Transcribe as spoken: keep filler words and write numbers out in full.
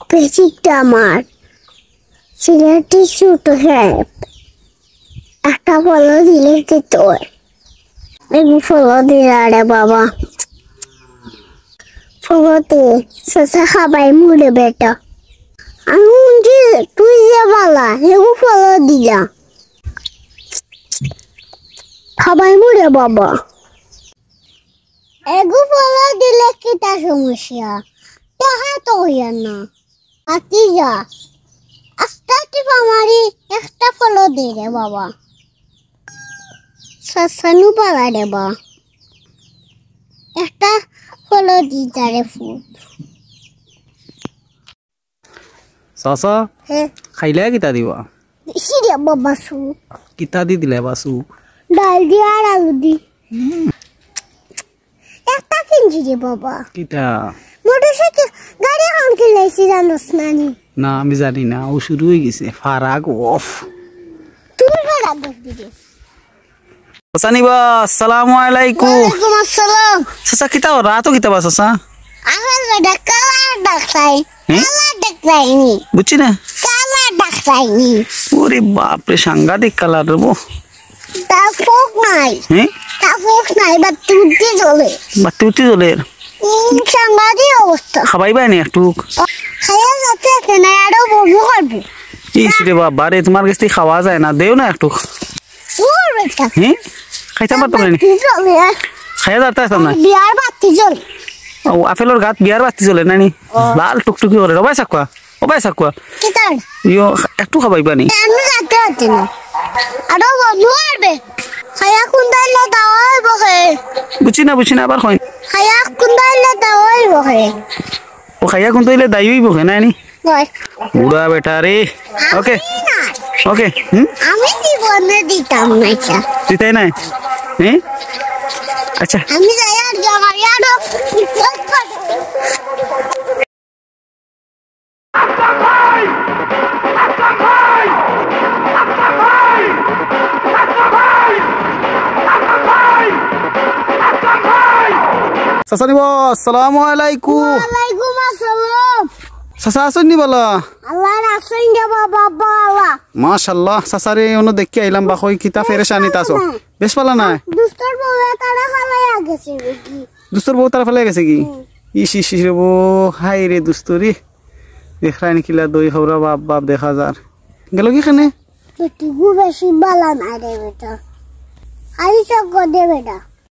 বেশিটা আমার সিলেটি ছোট সাহেব, একটা ফলো দিলে কি তোর? এগু ফলো দিলা রে বাবা। ফলো দে, চাচা খাবাইমু রে বেটা। আমি হুনছি তুই যে বালা, এগু ফলো দিলা। খাবাইমু রে বাবা। এগু ফলো দিলে কিতা সমস্যা? টেকা তো অইয়া না। ভাতিজা, আস্তা টিপা মারি একটা ফলো দে রে বাবা। চাচানু বালা রে বা। একটা ফলো দি তারে ফুট। চাচা, হে। খাইলে কিতা দিবা? বেশি রে বাবা সুপ। কিতা দি দিলে বা সুপ? ডাল দি আর আলু দি। একটা কিনছি রে বাবা। কিতা? মোটরসাইকেল, গাড়ি এখন কিনলাইছি জানোস না নি? না, আমি জানি না, ও শুরু অই গেছে। ফারাক অফ। তুই ফারাক অফ দিবি। চাচা নিবা, আসসালামু আলাইকুম। ওয়ালাইকুম আসসালাম। চাচা, কিতা অর? আতো কিতা বা চাচা? আমার বেটা কালা ডাকতাই। হুম? কালা ডাকতাই নি। বুঝছি না। কালা ডাকতাই নি। ওরে বাপ রে, সাংঘাতিক কালার রে বো। তা ফুক নাই। হুম? তা ফুক নাই, বাত্তি বুত্তি জ্বলে। বাত্তি বুত্তি জ্বলে। উম, সাংঘাতিক অবস্থা। খাবাইবা নি একটু? খাইয়া যাতে আছে না, আরো বমি করবো। ইস রে বাবা রে, তোমার গেছ থাকি খাওয়া যায় না, দেও না একটু। দূর বেটা। হুম? খাইতাম পারতাম না নি? বাত্তি জ্বলে। খাইয়া যাতে আসতাম না। বিয়ার বাত্তি জ্বলে। ও, আপেলর গাত বিয়ার বাত্তি জ্বলে না নি? ও। লাল টুকটুকি করে। ও ভাই সাকুয়া, ও ভাই সাকুয়া। কিতা? ইয়ো, একটু খাবাইবা নি? আমি যাতে আছি না। আরো বমি করবে। খাইয়া কুন্দাইলে দাওয়াই বহে। বুঝছি না, বুঝছি না, আবার কইন। খাইয়া কুন্দাইলে দাওয়াই বহে। ও খাইয়া কুন্দাইলে দাওয়াই বহে না নি? নয়। বুড়া বেটা রে। আমি ওকে। না। ওকে, হুম? আমি জীবনে দিতাম না এটা। দিতায় না? হ্যাঁ? আচ্ছা। আমি যাই আর জমাই আরো বিপদ করে। চাচা নিবা, আসসালামু আলাইকুম। ওয়ালাইকুম আসসালাম। চাচা আছইন নি বালা? আল্লাহ রাখছইন রে বাবা, বালা। মাশাআল্লাহ, চাচারে অনো দেখি আইলাম, বা কই কিতা পেরেশানিত আছো? না। বেশ বালা নায়? দুস্তর বউয়ে তারা ফালাইয়া গেছে নাকি? দুস্তর বউ তারা ফালাইয়া গেছে কি? হুম। ইস, ইস, ইস রে বউ, হায় রে দুস্ত রে। দেখরায় নি কিলা দই খবরা বাপ বাপ দেখা যার। গেল কি কেনে? বেটিগু বেশি বালা নায় রে বেটা। খালি চক্কর দে বেটা।